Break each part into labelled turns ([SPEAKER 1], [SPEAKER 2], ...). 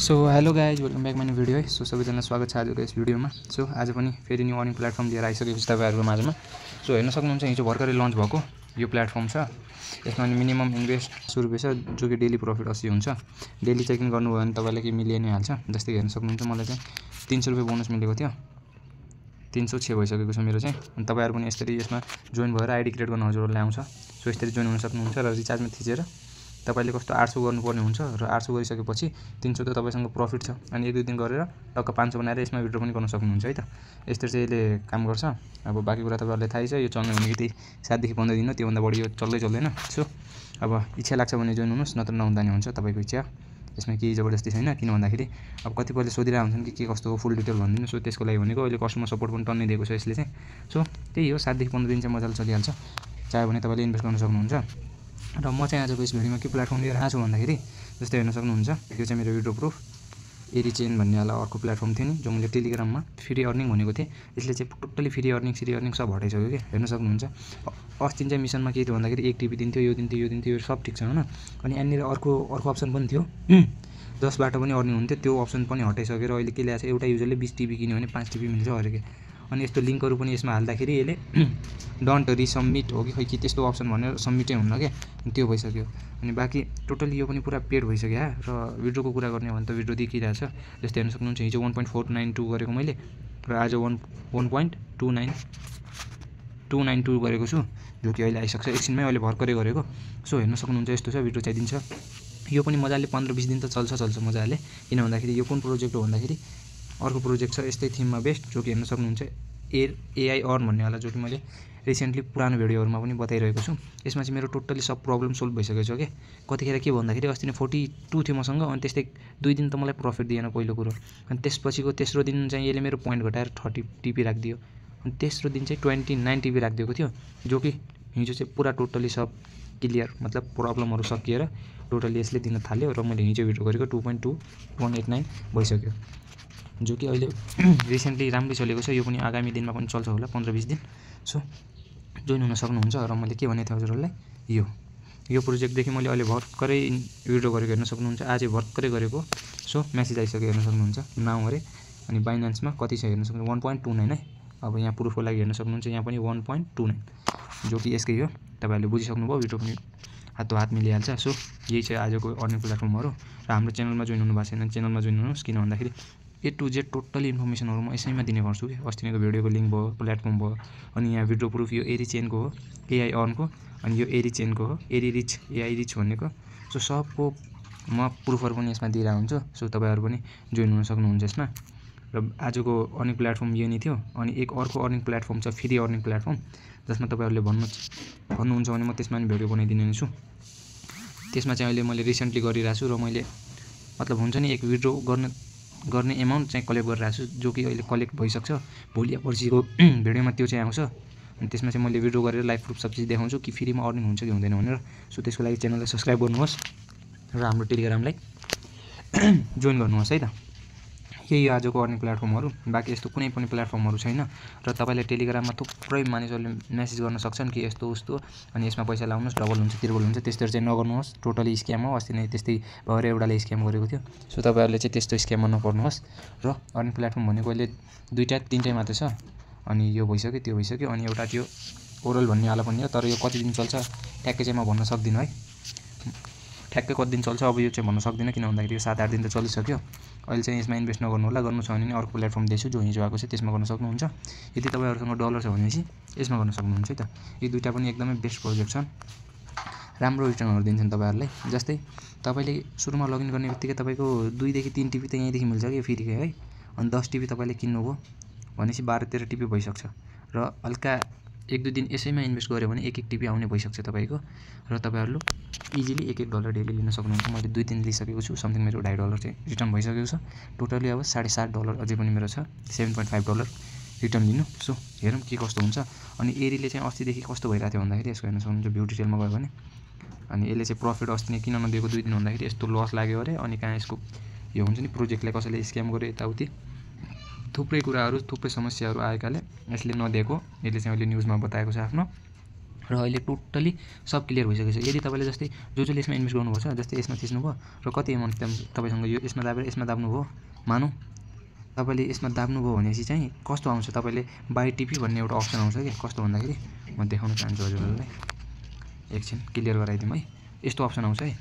[SPEAKER 1] So hello guys welcome back my video है। So सबैजना स्वागत छ आजको यस भिडियोमा। सो आज पनि फेरि न्यू अर्निङ प्लेटफर्म लिएर आइसकेको छु तपाईँहरूको माझमा। सो हेर्न सक्नुहुन्छ हिजो भर्खरै लन्च भएको यो प्लेटफर्म छ। यसमा मिनिमम इन्भेस्ट 100 रुपियाँ छ, जो कि डेली प्रफिट 80 हुन्छ। डेली चेक इन गर्नुभयो भने तपाईँलाई के मिलिए नै हाल्छ। जस्तै हेर्न सक्नुहुन्छ मलाई चाहिँ 300 रुपियाँ बोनस मिलेको थियो, 306 भइसकेको छ मेरो चाहिँ। अनि तपाईँहरू पनि यसरी यसमा जोइन भएर आइडी क्रिएट गर्न हजुरहरूलाई आउँछ। सो यसरी जोइन हुन सक्नुहुन्छ र रिचार्जमा थिचेर तपाईले कस्तो 800 गर्नुपर्ने हुन्छ र 800 गरिसकेपछि 300 त तपाईसँग प्रफिट छ। अनि एक दुई दिन गरेर टक्क 500 बनाएर यसमा विड्रो पनि गर्न सक्नुहुन्छ है त। यस्तरी चाहिँ यसले काम गर्छ। अब बाँकी कुरा तपाईँहरूलाई थाहै छ। यो चल्ने भनेको 7 देखि 15 दिन हो, त्योभन्दा बढी यो चल्दैन। सो अब इच्छा लाग्छ भने जोइन हुनुहोस्, नत्र नहुँदा नि हुन्छ, तपाईँको इच्छा। यसमा केही जबरजस्ती छैन। किन भन्दाखेरि अब कतिपयले सोधिरहेको हुन्छन् कि के कस्तो हो, फुल डिटेल भनिदिनु। सो त्यसको लागि भनेको अहिले कस्टमर सपोर्ट पनि टन्नै दिएको छ यसले चाहिँ। सो त्यही हो, 7 देखि 15 दिन चाहिँ मजाले चलिहाल्छ। चाह्यो भने तपाईँले इन्भेस्ट गर्न सक्नुहुन्छ। र म चाहिँ आजको यस भिडियोमा के प्लेटफर्म लिएर आएको छु भन्दाखेरि जस्तै हेर्न सक्नुहुन्छ, यो चाहिँ मेरो विड्रो प्रुफ एरी चेन भन्नेवाला अर्को प्लेटफर्म थियो नि, जो मैले टेलिग्राममा फ्री अर्निङ भनेको थिएँ। यसले चाहिँ टोटल्ली फ्री अर्निङ सब हटाइसक्यो कि। हेर्न सक्नुहुन्छ अस्ति चाहिँ मिसनमा के थियो भन्दाखेरि 1 टिभी दिन्थ्यो, यो दिन्थ्यो, यो सब ठिक छ होइन। अनि यहाँनिर अर्को अप्सन पनि थियो जसबाट पनि अर्निङ हुन्थ्यो, त्यो अप्सन पनि हटाइसकेर अहिले के ल्याएको छ, एउटा युजरले 20 टिभी किन्यो भने 5 टिभी मिल्छ अरे के। अनि यस्तो लिङ्कहरू पनि यसमा हाल्दाखेरि यसले डोन्ट रिसब्मिट हो कि खै के त्यस्तो अप्सन भनेर सबमिटै हुन्न क्या, त्यो भइसक्यो। अनि बाँकी टोटली यो पनि पुरा पेड भइसक्यो। र विड्रोको कुरा गर्ने हो भने त विड्रो देखिरहेको छ। जस्तै हेर्न सक्नुहुन्छ हिजो 1.492 गरेको मैले र आज 1.292 गरेको छु, जो कि अहिले आइसक्छ एकछिनमै, अहिले भर्खरै गरेको। सो हेर्न सक्नुहुन्छ यस्तो छ, विड्रो चाहिँ दिन्छ। यो पनि मजाले 15-20 दिन त चल्छ मजाले। किन भन्दाखेरि यो कुन प्रोजेक्ट हो भन्दाखेरि अर्को प्रोजेक्ट छ यस्तै थिममा बेस्ट, जो कि हेर्न सक्नुहुन्छ एआई अर्न भन्नेवाला, जो कि मैले रिसेन्टली पुरानो भिडियोहरूमा पनि बताइरहेको छु। यसमा चाहिँ मेरो टोटली सब प्रब्लम सोल्भ भइसकेको छ क्या। कतिखेर के भन्दाखेरि अस्ति नै 42 थियो मसँग, अनि त्यस्तै 2 दिन त मलाई प्रफिट दिएन पहिलो कुरो। अनि त्यसपछिको तेस्रो दिन चाहिँ यसले मेरो पोइन्ट घटाएर 30 टिपी राखिदियो। अनि तेस्रो दिन चाहिँ 29 टिपी राखिदिएको थियो, जो कि हिजो चाहिँ पुरा टोटली सब क्लियर, मतलब प्रब्लमहरू सकिएर टोटली यसले दिन थाल्यो। र मैले हिजो भिडियो गरेको 2.2189 भइसक्यो, जो कि अहिले रिसेन्टली राम्रै चलेको छ। यो पनि आगामी दिनमा पनि चल्छ होला 15-20 दिन। सो जोइन हुन सक्नुहुन्छ। र मैले के भनेको थिएँ हजुरहरूलाई, यो प्रोजेक्टदेखि मैले अहिले भर्खरै विड्रो गरेको हेर्न सक्नुहुन्छ, आज भर्खरै गरेको। सो मेसेज आइसक्यो हेर्न सक्नुहुन्छ नाउ अरे। अनि बाइनान्समा कति छ हेर्न सक्नुहुन्छ 1.29 है। अब यहाँ प्रुफको लागि हेर्न सक्नुहुन्छ, यहाँ पनि 1.29, जो कि यसकै हो। तपाईँहरूले बुझिसक्नुभयो, विड्रो पनि हात मिलिहाल्छ। सो यही चाहिँ आजको अर्निङ प्लेटफर्महरू। र हाम्रो च्यानलमा जोइन हुनु भएको छैन, च्यानलमा जोइन हुनुहोस्। किन भन्दाखेरि A to Z टोटली इन्फर्मेसनहरू म यसैमा दिने गर्छु कि। अस्ति नैको भिडियोको लिङ्क भयो, प्लेटफर्म भयो, अनि यहाँ विड्रो प्रुफ यो एरी चेनको हो, एआई अर्नको, अनि यो एरी चेनको हो, एरी रिच एआई रिच भन्नेको। सो सबको म प्रुफहरू पनि यसमा दिइरहेको हुन्छु। सो तपाईँहरू पनि जोइन हुन सक्नुहुन्छ यसमा। र आजको अर्निङ प्लेटफर्म यो नै थियो। अनि एक अर्को अर्निङ प्लेटफर्म छ, फ्री अर्निङ प्लेटफर्म, जसमा तपाईँहरूले भन्नुहुन्छ भने म त्यसमा पनि भिडियो बनाइदिने छु। त्यसमा चाहिँ अहिले मैले रिसेन्टली गरिरहेको छु। र मैले मतलब हुन्छ नि, एक विड्रो गर्ने एमाउन्ट चाहिँ कलेक्ट गरिरहेको छु, जो कि अहिले कलेक्ट भइसक्छ। भोलि या पर्सिको भिडियोमा त्यो चाहिँ आउँछ। अनि त्यसमा चाहिँ मैले विड्रो गरेर लाइभ प्रुफ सब चिज देखाउँछु कि फ्रीमा अर्निङ हुन्छ कि हुँदैन भनेर। सो त्यसको लागि च्यानललाई सब्सक्राइब गर्नुहोस् र हाम्रो टेलिग्रामलाई जोइन गर्नुहोस् है त। यही आजको अर्निङ प्लेटफर्महरू। बाँकी यस्तो कुनै पनि प्लेटफर्महरू छैन। र तपाईँले टेलिग्राममा थुप्रै मानिसहरूले मेसेज गर्न सक्छन् कि यस्तो उस्तो, अनि यसमा पैसा लाउनुहोस्, डबल हुन्छ, ट्रिपल हुन्छ, त्यस्तोहरू चाहिँ नगर्नुहोस्। टोटली स्क्याम हो। अस्ति नै त्यस्तै भएर एउटाले स्क्याम गरेको थियो। सो तपाईँहरूले चाहिँ त्यस्तो स्क्याममा नपर्नुहोस्। र अर्निङ प्लेटफर्म भनेको अहिले 2-3 मात्रै छ। अनि यो भइसक्यो, त्यो भइसक्यो, अनि एउटा त्यो ओरल भन्नेवाला पनि हो। तर यो कति दिन चल्छ ठ्याक्कै चाहिँ म भन्न सक्दिनँ है, ठ्याक्कै कति दिन चल्छ अब यो चाहिँ भन्न सक्दिनँ। किन भन्दाखेरि यो 7-8 दिन त चलिसक्यो। अहिले चाहिँ यसमा इन्भेस्ट नगर्नु होला। गर्नु छ भने नि अर्को प्लेटफर्म दिएछु, जो हिजो आएको छ, त्यसमा गर्न सक्नुहुन्छ। यदि तपाईँहरूसँग डलर छ भनेपछि यसमा गर्न सक्नुहुन्छ है त। यी दुईवटा पनि एकदमै बेस्ट प्रोजेक्ट छन्, राम्रो रिटर्नहरू दिन्छन् तपाईँहरूलाई। जस्तै तपाईँले सुरुमा लगइन गर्ने बित्तिकै तपाईँको 2 देखि 3 टिभी त यहीँदेखि मिल्छ कि फ्रीकै है। अनि 10 टिभी तपाईँले किन्नुभयो भनेपछि 12-13 टिभी भइसक्छ। र हल्का 1-2 दिन यसैमा इन्भेस्ट गऱ्यो भने 1-1 टिभी आउने भइसक्छ तपाईँको। र तपाईँहरूले इजिली $1 डेली लिन सक्नुहुन्छ। मैले 2 दिन लिइसकेको छु। समथिङ मेरो $2.5 चाहिँ रिटर्न भइसकेको छ। टोटली अब $7.5 अझै पनि मेरो छ, $7.5 रिटर्न लिनु। सो हेरौँ के कस्तो हुन्छ। अनि एरीले चाहिँ अस्तिदेखि कस्तो भइरहेको थियो भन्दाखेरि यसको हेर्न सक्नुहुन्छ, भ्यू डिटेलमा गयो भने। अनि यसले चाहिँ प्रफिट अस्ति नै किन नदिएको 2 दिन भन्दाखेरि यस्तो लस लाग्यो अरे। अनि कहाँ यसको यो हुन्छ नि, प्रोजेक्टलाई कसैले स्क्याम गर्यो यताउति, थुप्रै कुराहरू, थुप्रै समस्याहरू आएकाले यसले नदिएको। यसले चाहिँ अहिले न्युजमा बताएको छ आफ्नो। र अहिले टोटली सब क्लियर भइसकेको छ। यदि तपाईँले जस्तै जसले यसमा इन्भेस्ट गर्नुपर्छ, जस्तै यसमा थिच्नुभयो र कति एमाउन्ट तपाईँसँग यो यसमा दाबेर यसमा दाब्नुभयो, मानौँ तपाईँले यसमा दाब्नुभयो भनेपछि चाहिँ कस्तो आउँछ, तपाईँले बाई टिपी भन्ने एउटा अप्सन आउँछ कि कस्तो भन्दाखेरि म देखाउन चाहन्छु हजुरहरूलाई, एकछिन क्लियर गराइदिउँ है। यस्तो अप्सन आउँछ है,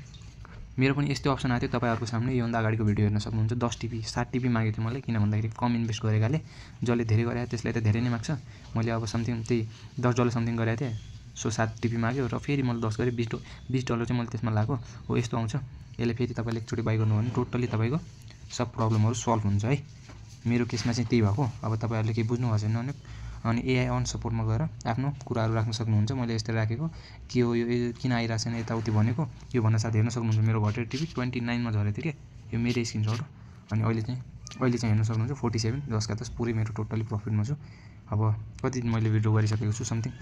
[SPEAKER 1] मेरो पनि यस्तो अप्सन आएको थियो तपाईँहरूको सामने। योभन्दा अगाडिको भिडियो हेर्न सक्नुहुन्छ। 10 टिपी 7 टिपी मागेको थियो मलाई, किन भन्दाखेरि कम इन्भेस्ट गरेकाले जसले धेरै गरेको त्यसलाई त धेरै नै माग्छ। मैले अब समथिङ त्यही $10 समथिङ गरेको थिएँ, सो 7 टिपी माग्यो र फेरि मैले 10 गरेँ, $20 चाहिँ मैले त्यसमा लगाएको हो। यस्तो आउँछ, यसले फेरि तपाईँले एकचोटि बाई गर्नुभयो भने टोटल्ली तपाईँको सब प्रब्लमहरू सल्भ हुन्छ है। मेरो केसमा चाहिँ त्यही भएको। अब तपाईँहरूले केही बुझ्नु भएको छैन भने अनि एआई अन सपोर्टमा गएर आफ्नो कुराहरू राख्न सक्नुहुन्छ। मैले यस्तै राखेको के हो यो किन आइरहेको छैन यताउति भनेको यो भन्न साथ हेर्न सक्नुहुन्छ। मेरो घटेर टिपी 29 मा झरेको थियो क्या, यो मेरै स्क्रिनसट हो। अनि अहिले चाहिँ हेर्न सक्नुहुन्छ 47 10 पुरै मेरो टोटली प्रफिटमा छु। अब कति दिन मैले विड्रो गरिसकेको छु, समथिङ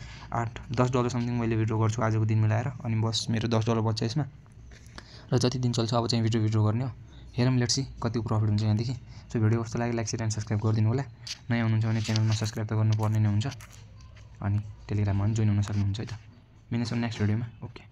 [SPEAKER 1] $10 समथिङ मैले विड्रो गर्छु आजको दिन मिलाएर। अनि बस मेरो $10 बच्छ यसमा, र जति दिन चल्छ अब चाहिँ विड्रो गर्ने हो। हेरौँ लेट्स सी कतिको प्रफिट हुन्छ यहाँदेखि। सो भिडियो कस्तो लाग्यो लाइक शेयर एन्ड सब्सक्राइब गरिदिनु होला। नयाँ हुनुहुन्छ भने च्यानलमा सब्सक्राइब त गर्नुपर्ने नै हुन्छ। अनि टेलिग्राममा पनि जोइन हुन सक्नुहुन्छ है त। मिल्नेछौँ नेक्स्ट भिडियोमा। ओके।